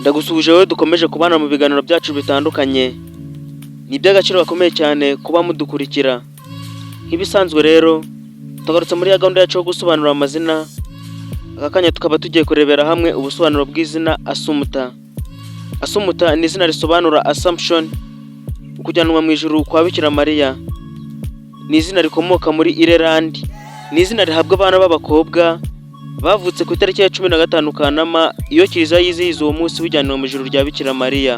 Ndagusuhuje wowe dukomeje kubana mu biganiro byacu bitandukanye. Ni iby'agaciro gakomeye cyane kuba mudukurikira. Nk'ibisanzwe rero, tugarutse muri ya gahunda yacu yo gusobanura amazina, aka kanya tukaba tugiye kurebera hamwe ubusobanuro bw'izina Asumuta. Asumuta ni izina risobanura Assumption, ukujyanwa mu ijuru kwa Bikira Mariya. Ni izina rikomoka muri Ireland, ni izina rihabwa abana b'abakobwa bavutse ku itariki ya 15 Kanama, iyo kiliziya yizihiza uwo munsi w'ijyanwa mu ijuru rya Bikira Mariya.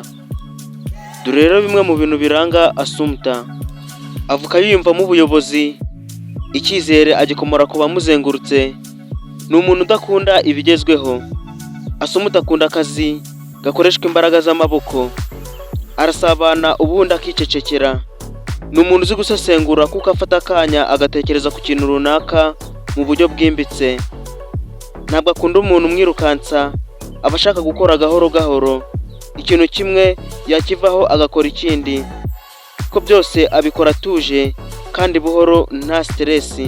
Dore rero bimwe mu bintu biranga Asumuta. Avuka yiyumvamo ubuyobozi, icyizere agikomora ku bamuzengurutse, ni umuntu udakunda ibigezweho. Asumuta akunda akazi gakoreshwa imbaraga z'amaboko, arasabana ubundi akicecekera. Ni umuntu uzi gusesengura kuko afata akanya agatekereza ku kintu runaka mu buryo bwimbitse. Ntabwo akunda umuntu umwirukansa, aba ashaka gukora gahoro gahoro, ikintu kimwe yakivaho agakora ikindi, ko byose abikora atuje kandi buhoro, nta stress.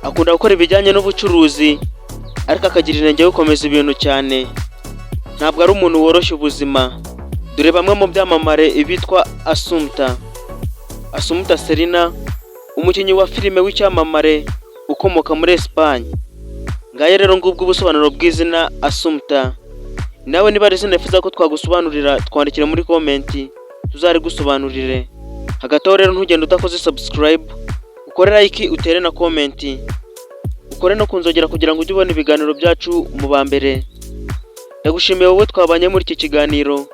Akunda gukora ibijyanye n'ubucuruzi ariko akagira inenge yo gukomeza ibintu cyane. Ntabwo ari umuntu woroshya ubuzima. Dore bamwe mu byamamare bitwa Asumta. Asumta Serina, umukinnyi wa filime w'icyamamare ukomoka muri Esipanye. Ngayo rero, ngubwo ubusobanuro bw'izina Asumta. Nawe niba ari izina wifuza ko twagusobanurira, twandikire muri comment tuzarigusobanurire. Hagati aho rero, ntugende udakoze subscribe, ukore like, utere na comment, ukore no ku nzogera kugira ngo ujye ubona ibiganiro byacu mu ba mbere. Ndagushimiye wowe twabanye muri iki kiganiro,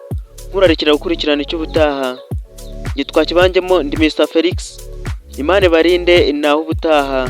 nkurarikira gukurikirana icy'ubutaha. Njye twakibangemo ndi Mr Felix, Imana ibarinde, naho ubutaha.